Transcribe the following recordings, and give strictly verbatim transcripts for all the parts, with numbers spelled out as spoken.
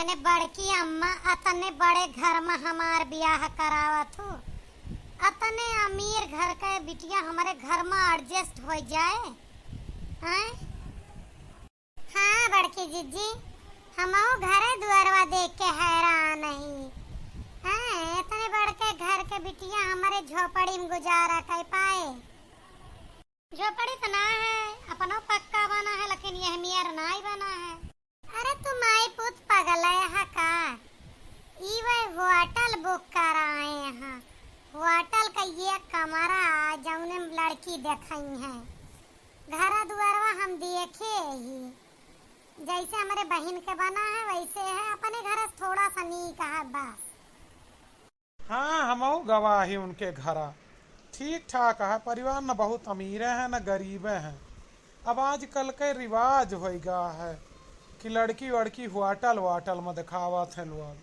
अरे बड़की अम्मा, अतने बड़े घर मा हमार बियाह करावत हू, अतने अमीर घर के बिटिया हमरे घर मा adjust होइ जाए, हैं? हाँ बड़की जिज्जी, हमहू घरे दुआरवा देख के हैरान ही। हैं, इतने बड़के घर के बिटिया हमरे झोपड़ी में गुजारा कर पाए। झोपड़ी तो ना है, अपनो पक्का बना है, लेकिन यह मेर नाई बना है। अरे तू माई पूत पगल है का? ई वह होटल book कराए हैं, होटल का ये कमरा जौने में लड़की देखई हैं। घर दुआरवा हम देखे ही, जैसे हमरे बहिन के बना है वैसे है, अपने घर से थोड़ा सा नीक है बस। हाँ, हमहू गवा ही उनके घरा। ठीक ठाक है, परिवार न बहुत अमीरे हैं न गरीबे हैं। अब आजकल के रिवाज होइ गा है कि लड़की वड़की होटल वाटल में देखावत हैं लोग।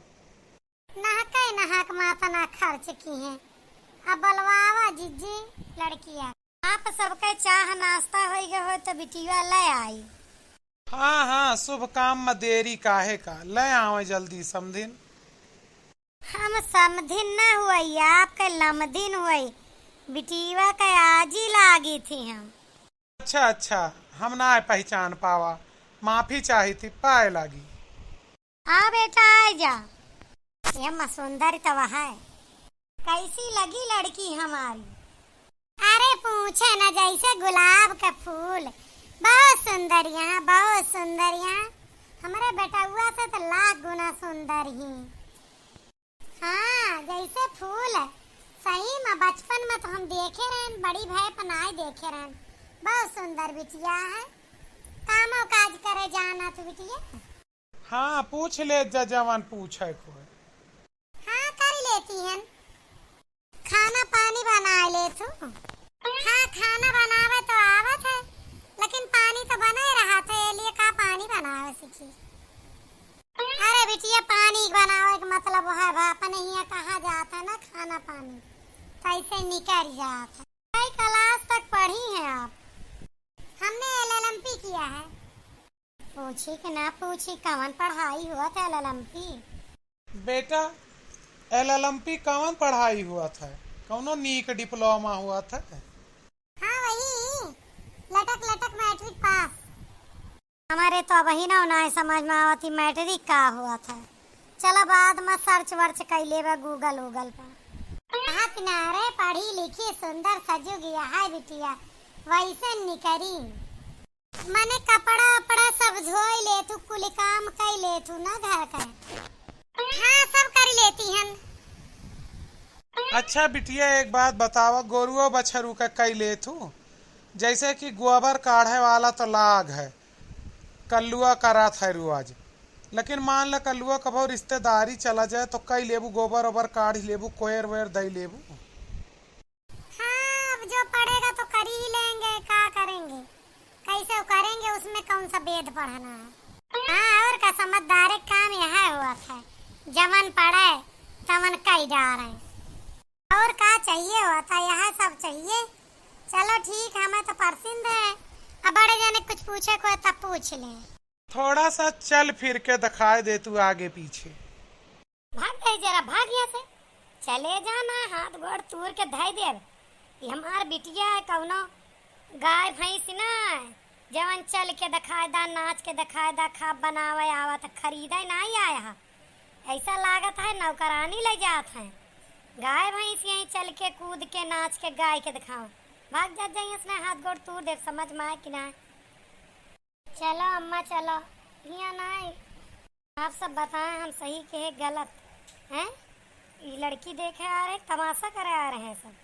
नहके नहक मा अतना खर्च किहें। अब बलवावा जिज्जी लड़किया। आप सबके चाह नाश्ता होइ गए हो तो बिटिया ले आई। हाँ, हाँ, शुभ काम में देरी काहे का, ले आवे जल्दी समधिन। हम समधिन न हुई, आपके लमधिन हुई, बिटिया के आजी लागी थी हम। अच्छा, अच्छा, हम ना पहचान पावा, माफी चाही थी, पाए लागी। आ बेटा, आ जा। ये अम्मा सुंदर तो वह है। कैसी लगी लड़की हमारी? अरे पूछे न, जैसे गुलाब का फूल, बहुत सुंदर यहाँ, बहुत सुंदर यहाँ। हमरे बेटउआ से तो लाख गुना सुंदर ही। हाँ, जैसे फूल है, सही में बचपन में तो हम देखे रहन, बड़ी भय पर नाई देखे रहन। बहुत सुंदर बिटिया है, कामो काज करे जानत बिटिया। हाँ, पूछ ले जा जवन पूछे को है। हाँ, कर लेती हन। खाना पानी बनाए लेथू? हाँ, खाना बनावे तो आवत है, लेकिन पानी तो बने रहत है, ये लिए का पानी बनावे सीखी? अरे बिटिया, पानी बनावे के मतलब है बा, अपने हियाँ कहा जात है ना खाना पानी, तो ऐसे निकल जात है। कई class तक पढ़ी हैं आप? हमने L L M P किया है। पूछी कि ना पूछी, कवन पढ़ाई होत है L L M P? बेटा, L L M P कवन पढ़ाई होत है? कौनो नीक diploma होत है? हाँ, वही लटक लटक मैट्रिक पास। हमरे तो अबही ना, ना समझ में आवत ही मैट्रिक का होत है। चला बाद में search वर्च कई लेबे Google वूगल पर। हाँ किनारे पढ़ी लिखी सुंदर सजु गया है बिटिया, वैसे निकरी। मने कपड़ा उपड़ा सब धोई लेथू, कुल काम कई लेथू ना घर का? हाँ, सब कर लेती हन। अच्छा बिटिया, एक बात बतावा, गोरुआ बछरू का कई लेथू? जैसे कि गोबर काढ़े वाला तो लाग है, कल्लुआ करत है रोज, लेकिन मान ल कल्लुआ कभो रिश्तेदारी चला जाए तो कई लेबू, गोबर ओबर काढ़ लेबू, कोयर वेर दई लेबू। हाँ, अब जो पड़ेगा तो कर ही लेंगे, क्या करेंगे, कैसे करेंगे, उसमें कौन सा वेद पढ़ना है। हाँ, और का, समझदार काम यह होत है, जवन पड़े तवन कई डारे। और का चाहिए होत है, यह सब चाहिए। चलो ठीक, हमें तो पसंद है। अब बड़े जने कुछ पूछे को है तब पूछ ले। थोड़ा सा चल फिर के दिखाई दे तू आगे पीछे। भाग गई जरा, भाग यहाँ से। चले जाना, हाथ गोड़ तूर के धई देब। ये हमार बिटिया है, कौनो गाय भैंस ना है, जवन चल के दिखाए दा, नाच के दिखाए दा, खाब बनावे आवत, खरीदे नाई आया है। ऐसा लागत है नौकरानी ले जात है। गाय भैंस यहीं चल के कूद के नाच के गाय के दिखाओ। भाग जात जाइए, इसने हाथ गोड़ तूर देब, समझ में आए कि ना। चलो अम्मा, चलो, हियाँ ना आई। आप सब बताएं, हम सही कहे गलत, हैं? ये लड़की देखे आ रहे, तमाशा करे आ रहे हैं सब।